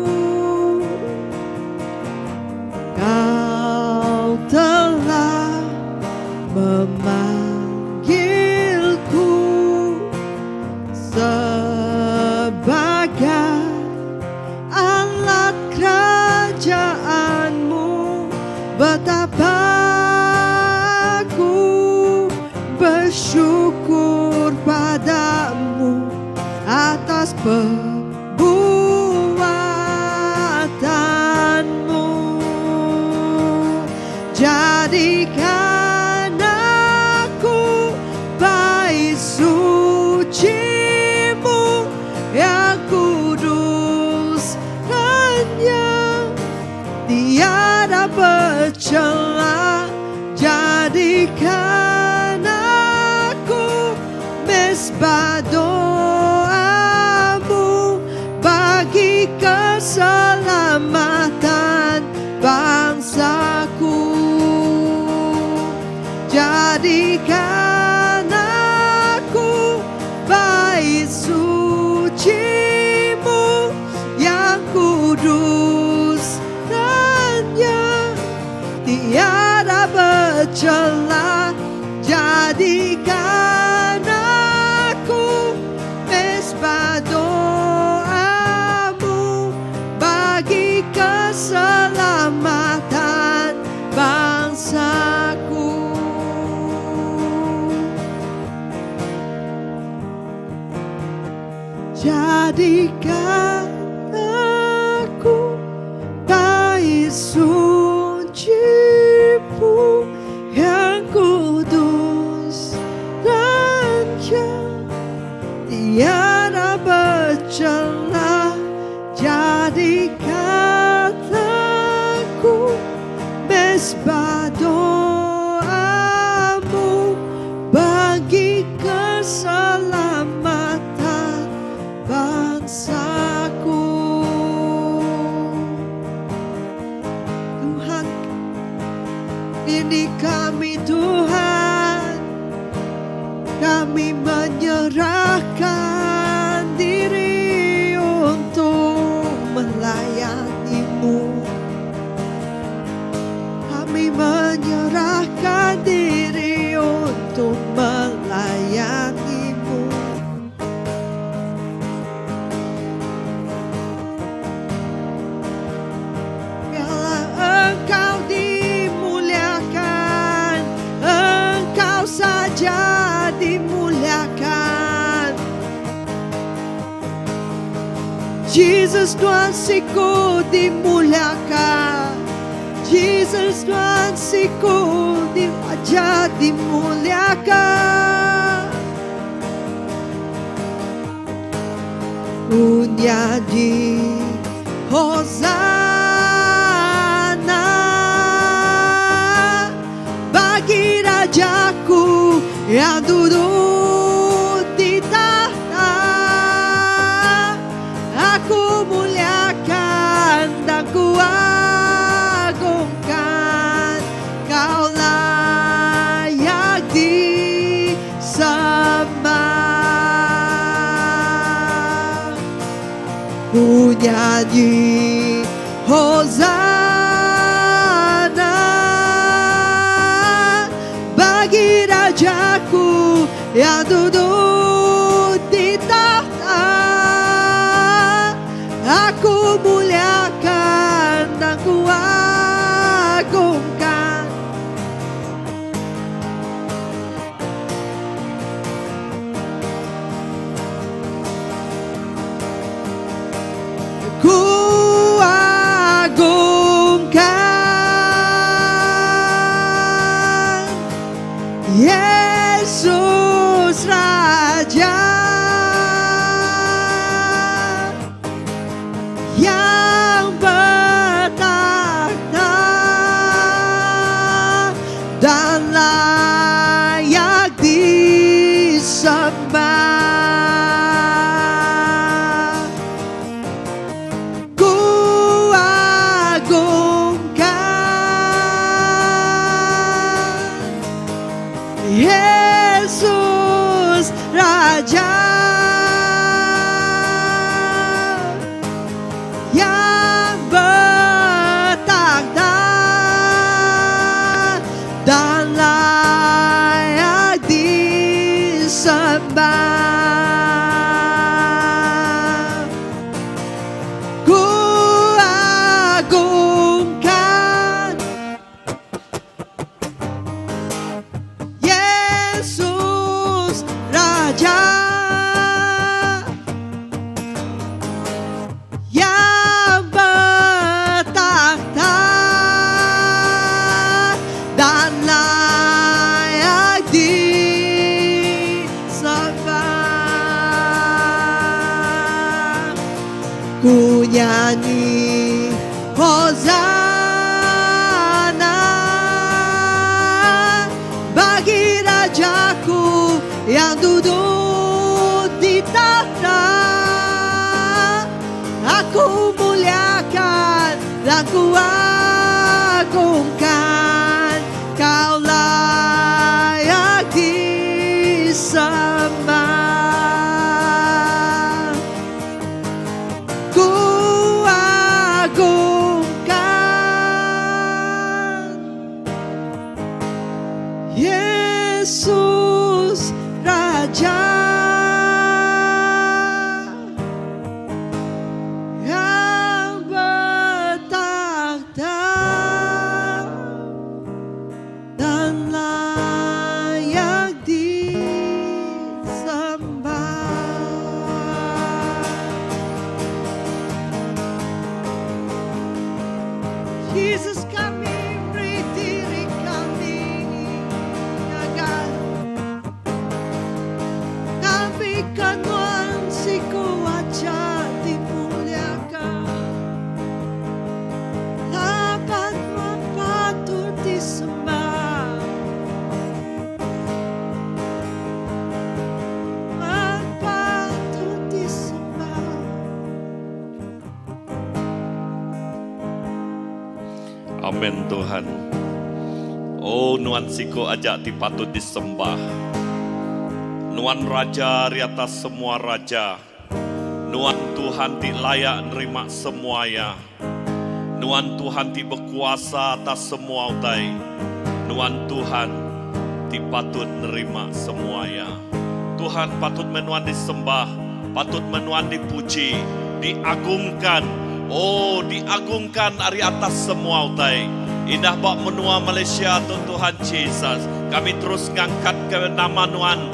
Kau telah memanggilku sebagai alat kerajaanmu betapa aku bersyukur padamu atas perbuatanmu. Jadikan aku bait sucimu yang kudus dan yang tiada bercela. Jadikan aku mesbah doamu bagi keselamatan bangsaku. Jadikan aku bait sucimu yang kudus dan yang tiada bercela. Jadikan aku mesbah doamu bagi keselamatan bangsaku. Jadikan aku bait sucimu yang kudus dan yang tiada bercela. Jadikan aku mesbah doamu bagi keselamatan bangsaku. Tuhan, ini kami Tuhan, kami menyerahkan diri untuk melayanimu. Kami menyerahkan diri untuk melayanimu. Biarlah Engkau dimuliakan, Engkau saja dimuliakan. Jesus Tuhan siku dimuliakan. Jesus Nuan siku di aja dimuliakan. Ku nyanyi Hosana bagi Rajaku yang duduk di tahta. Aku muliakan dan ku agungkan, Kau layak disembah. Ku nyanyi Hosana bagi Rajaku yang duduk di tahta. Aku muliakan dan ku agungkan. Ku agungkan Yesus Raja yang bertakhta dan layak disembah. Ku agungkan Yesus Raja yang bertakhta dan layak disembah. Ku agungkan Yesus Raja yang bertakhta dan layak disembah. Ku nyanyi Hosana bagi Rajaku yang duduk di takhta. Aku muliakan dan ku agungkan, Kau layak disembah. Ku agungkan Yesus Raja yang bertakhta dan layak disembah. Jesus, kami beri diri kami agar kami Nuan siku aja dimuliakan. Laban Nuan patut disembah. Nuan patut disembah. Amin Tuhan. Oh Nuan siko aja ti patut disembah. Nuan raja di atas semua raja. Nuan Tuhan ti layak nerima semuanya. Nuan Tuhan ti berkuasa atas semua utai. Nuan Tuhan ti patut nerima semuanya. Tuhan patut menuan disembah, patut menuan dipuji, diagungkan. Oh, diagungkan ari atas semua utai. Indah ba menua Malaysia tu Tuhan Jesus. Kami terus ngangkat ke nama Nuan.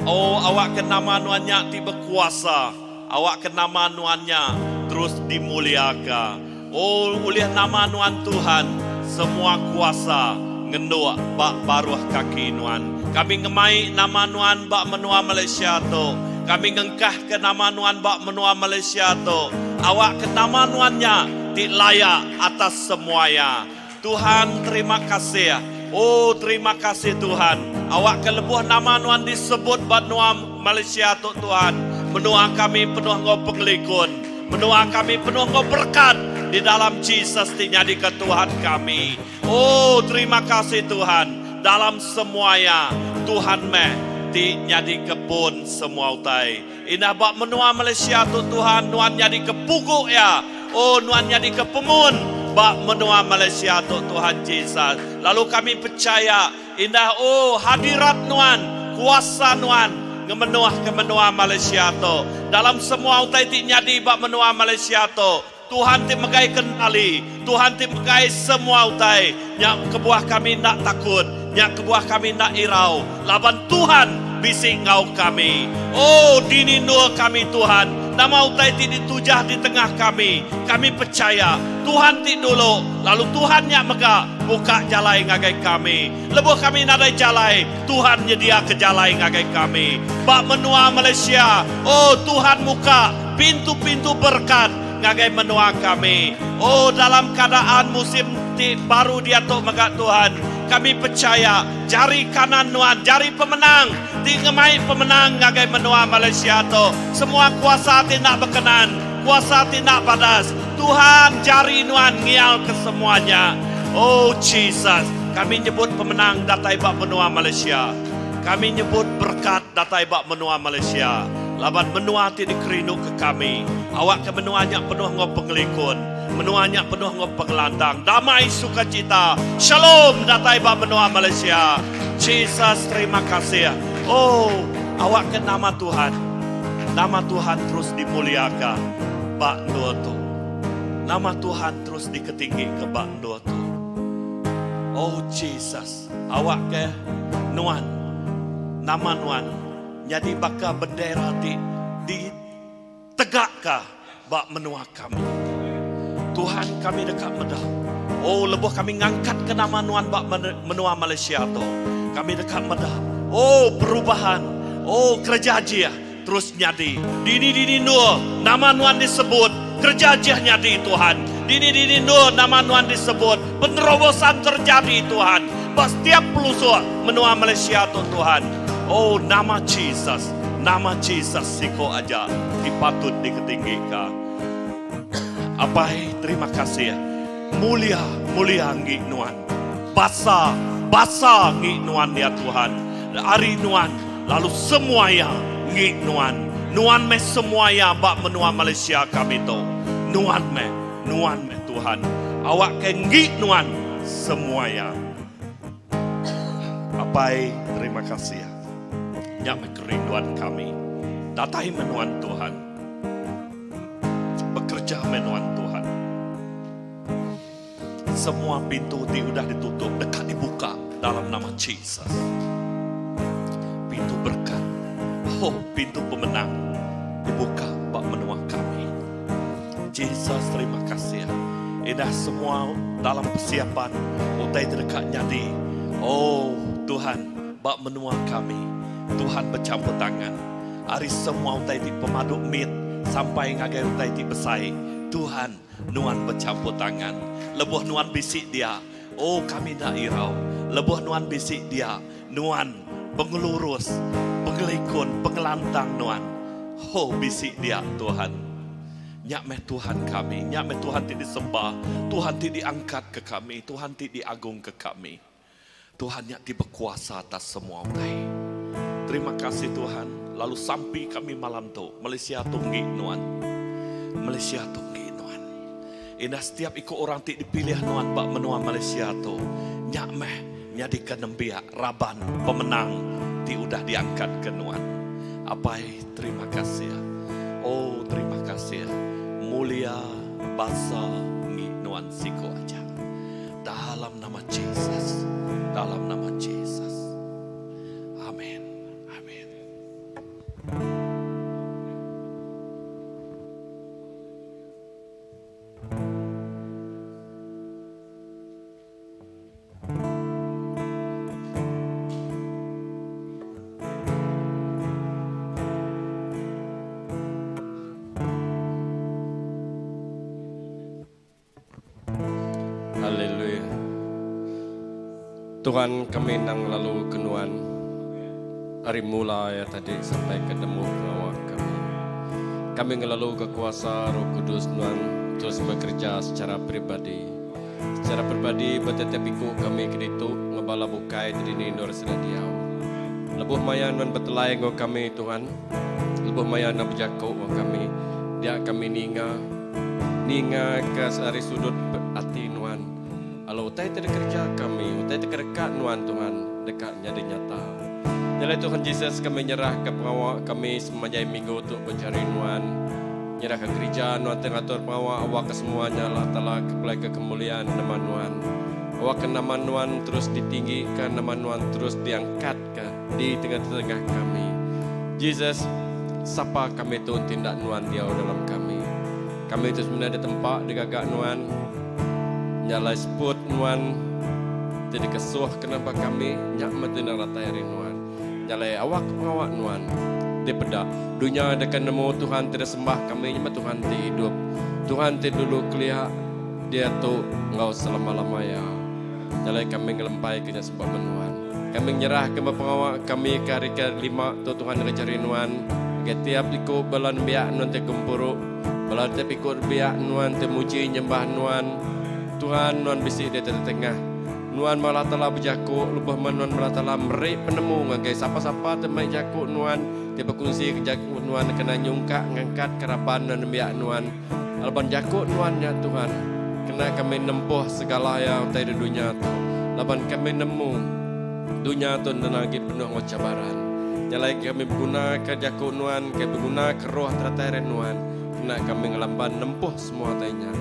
Oh, awak ke nama Nuannya ti berkuasa. Awak ke nama Nuannya terus dimuliakan. Oh, oleh nama Nuan Tuhan. Semua kuasa ngenduk ba baruh kaki Nuan. Kami ngemai nama Nuan ba menua Malaysia tu. Kami ngengkahka nama Nuan ba menua Malaysia tu. Awakka nama Nuan nya ti layak atas semua iya. Tuhan terima kasih. Oh terima kasih Tuhan. Awakka lebuh nama Nuan disebut ba menua Malaysia tu Tuhan, menua kami penuh enggau pengelikun, menua kami penuh enggau berekat di dalam Jesus ti nyadika Tuhan kami. Oh terima kasih Tuhan dalam semua iya Tuhan meh ti nyadika pun semua utai. Indah ba menua Malaysia tu Tuhan nuan nyadika pugu iya. Oh nuan nyadika pemun ba menua Malaysia tu Tuhan Jesus. Lalu kami pechaya indah oh hadirat nuan kuasa nuan ngemenuhka menua Malaysia tu. Dalam semua utai ti nyadi ba menua Malaysia tu. Tuhan ti megai kendali, Tuhan ti megai semua utai. Nya kebuah kami enda takut, nya kebuah kami enda irau, laban Tuhan bisi enggau kami. Oh, dini endur kami Tuhan, nama utai ti ditujah di tengah kami, kami pechaya, Tuhan ti dulu, lalu Tuhan nya mega muka jalai ngagai kami. Lebuh kami nadai jalai, Tuhan nyediaka jalai ngagai kami. Ba menua Malaysia, oh, Tuhan muka pintu-pintu berekat ngagai menua kami. Oh, dalam keadaan musim ti baru diatu mega Tuhan, kami pechaya jari kanan Nuan, jari pemenang ti ngemai pemenang ngagai menua Malaysia tu. Semua kuasa ti enda bekenan, kuasa ti enda badas, Tuhan jari Nuan ngialka semua nya. Oh Jesus, kami nyebut pemenang datai ba menua Malaysia. Kami nyebut berekat datai ba menua Malaysia laban menua ti dikerinduka kami. Awakka menua nya penuh enggau pengelikun, menua nya penuh enggau pengelantang, damai, sukacita, shalom datai ba menua Malaysia. Jesus terima kasih. Oh, awakka nama Tuhan, nama Tuhan terus dimuliaka ba endur tu. Nama Tuhan terus diketinggika ba endur tu. Oh Jesus. Awakka nuan, nama nuan nyadi baka bendera ti ditegakka ba menua kami. Tuhan kami deka meda, oh lebuh kami ngangkatka nama nuan ba menua Malaysia tu, kami deka meda, oh perubahan, oh kereja ajih terus nyadi. Dini-dini endur nama nuan disebut, kereja ajih nyadi Tuhan. Dini-dini endur nama nuan disebut, penerobosan terjadi Tuhan. Ba setiap pelusuk menua Malaysia tu Tuhan. Oh nama Jesus, nama Jesus siko aja ti patut diketinggika. Apai terima kasih. Mulia, mulia enggi nuan. Basa, basa enggi nuan ya Tuhan. Ari nuan Lalu semua iya ngi nuan. Nuan meh semua iya ba menua Malaysia kami tu. Nuan meh, nuan meh Tuhan. Awakka ngi nuan semua iya. Apai, terima kasih. Nya meh kerinduan kami. Datai meh nuan Tuhan. Bekereja meh nuan Tuhan. Semua pintu ti udah ditutup deka dibuka dalam nama Jesus. Pintu berkat, oh pintu pemenang dibuka ba menua kami. Jesus terima kasih. Indah semua dalam persiapan utai ti deka nyadi. Oh Tuhan ba menua kami. Tuhan becampur tangan. Ari semua utai ti pemadu mit sampai ngagai utai ti besai. Tuhan Nuan bechampur tangan. Lebuh Nuan bisi dia, oh kami enda irau. Lebuh Nuan bisi dia, Nuan pengelurus, pengelikun, pengelantang Nuan. Oh bisi dia Tuhan. Nya meh Tuhan kami, nya meh Tuhan ti disembah, Tuhan ti diangkatka kami, Tuhan ti diagungka kami. Tuhan nya ti bekuasa atas semua utai. Terima kasih Tuhan, lalu sampi kami malam tu, Malaysia tu enggi nuan. Malaysia tu enggi nuan. Indah setiap iku orang ti dipilih nuan ba menua Malaysia tu, nya meh nyadika nembiak raban pemenang ti udah diangkatka nuan. Apai, terima kasih. Oh, terima kasih. Mulia basa enggi nuan siku aja. Dalam nama Jesus. Dalam nama Jesus. Amin. Amin. Tuhan kami endang lalu ke nuan ari mula iya tadi sampai ke nemu pengawa kami. Kami ngelalu ke kuasa Roh Kudus nuan terus bekereja secara peribadi. Secara peribadi ba tiap-tiap iku kami ke ditu enggau bala bukai ti dini endur sida diau. Lebuh maya nuan betelai enggau kami Tuhan, lebuh maya nuan bejaku enggau kami, dia kami ninga, ninga ke ari sudut ati nuan. Lalu utai ti dikereja kami, utai ti kedeka nuan Tuhan, deka nyadi nyata. Nya alai Tuhan Jesus kami nyerahka pengawa kami semanjai minggu tu ba jari nuan. Nyerahka gerija nuan ti ngatur pengawa awakka semua nya Allah Taala ke pulai ke kemuliaan nama nuan. Awakka nama nuan terus ditinggika, nama nuan terus diangkatka di tengah-tengah kami. Jesus, sapa kami tu enti enda nuan diau dalam kami? Kami tu semina ditempa digaga nuan. Nya alai seput nuan ti dikesuh kena ba kami nya meh ti endang datai ari nuan. Nya alai awak pengawa nuan dipeda dunya deka nemu Tuhan ti disembah kami nya meh Tuhan ti idup, Tuhan ti dulu kelia, diatu enggau selama-lama iya. Nya alai kami ngelempaika nya sembah ba nuan. Kami nyerahka ba pengawa kami ke hari ke lima tu Tuhan ngagai jari nuan, ngagai tiap iku bala nembiak nuan ti gempuru, bala tiap iku nembiak nuan ti muji nyembah nuan. Tuhan, nuan bisi di tengah-tengah. Nuan malah telah bejaku lebuh men nuan malah telah meri penemu ngagai sapa-sapa ti mai jaku nuan, ti bekunsi ke jaku nuan kena nyungkak ngangkatka raban nembiak nuan. Laban jaku nuan nya Tuhan, kena kami nempuh segala iya utai di dunya tu, laban kami nemu dunya tu endang agi penuh enggau cabaran. Nya alai kami begunaka jaku nuan, kami begunaka roh teratai ari nuan kena kami ngelamban nempuh semua utai nya.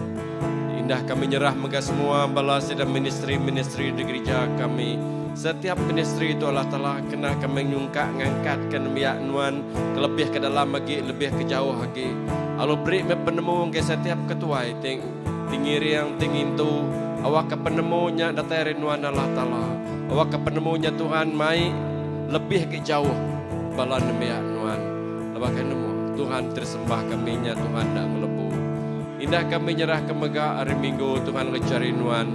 Indah kami nyerah mega semua bala sida ministri-ministri di gerija kami. Setiap ministri tu Allah Taala kena kami nyungkak ngangkatka nembiak nuan ke lebih ke dalam agi lebih ke jauh agi. Lalu beri meh penemu ngagai setiap ketuai ti ti ngiring ti ngintu awakka penemu nya datai ari nuan Allah Taala. Awakka penemu nya Tuhan mai lebih agi jauh bala nembiak nuan. Laban kai nemu Tuhan ti disembah kami nya Tuhan enda ngelebu. Indah kami nyerahka mega hari Minggu Tuhan ngejari nuan.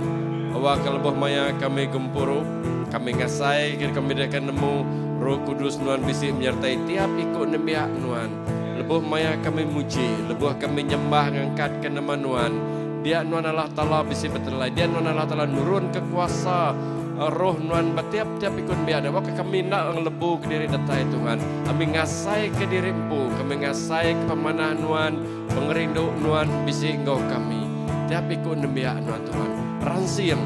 Awakka lebuh maya kami gempuru, kami ngasaika kami deka nemu Roh Kudus nuan bisi menyertai tiap iku nembiak nuan. Lebuh maya kami muji, lebuh kami nyembah ngangkatka nama nuan, dia nuan Allah Taala bisi betelai, dia nuan Allah Taala nurunka kuasa Roh nuan ba tiap-tiap iku nembiak. Awakka kami enda ngelebu kediri datai Tuhan. Kami ngasaika diri empu, kami ngasaika pemanah nuan. Pengerindu Nuan bisi enggau kami. Tiap iku nembiak Nuan Tuhan, ransing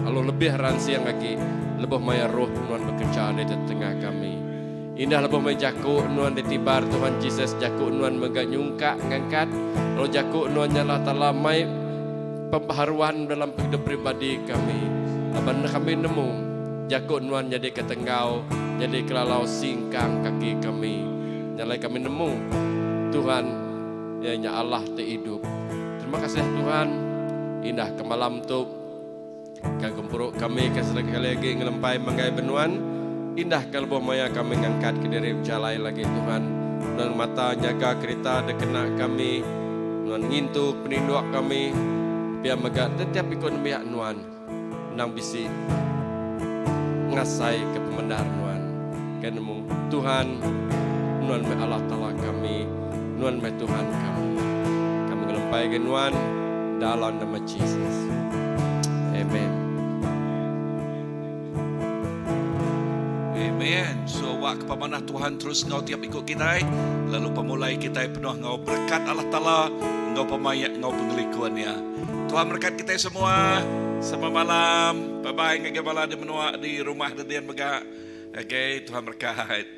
lalu lebih ransing agi lebuh maya Roh Nuan bekereja di tengah kami. Indah lebuh maya jaku Nuan ditibar Tuhan Jesus, jaku Nuan mega nyungkak ngangkat lalu jaku Nuan nya Allah Taala mai pembaharuan dalam pengidup peribadi kami. Laban kami nemu jaku Nuan nyadika tenggau, nyadi kelalau singkang kaki kami. Nya alai kami nemu Tuhan iya nya Allah ti idup. Terima kasih Tuhan indah ke malam tu ka gempuru kami ke sekali agi ngelempai manggai benuan indah ke lebuh maya kami ngangkat ke diri bejalai lagi Tuhan nuan mata nyaga kerita dikena kami nuan ngintu peninduk kami pia mega tetiap iku nembiak nuan. Endang bisi ngasai ke pemendar nuan ke nemu Tuhan nuan meh Allah Taala kami nuan meh Tuhan kami. Kami ngelempai ke nuan dalam nama Jesus. Amen. Amen. So awak ke pemanah Tuhan terus enggau tiap iku kitai lalu pemulai kitai penuh enggau berkat Allah Taala enggau pemaik enggau pengelikun iya. Tuhan merekat kitai semua. Selamat malam. Bye bye ngagai bala di menua di rumah dedin mega. Okay, Tuhan merekat.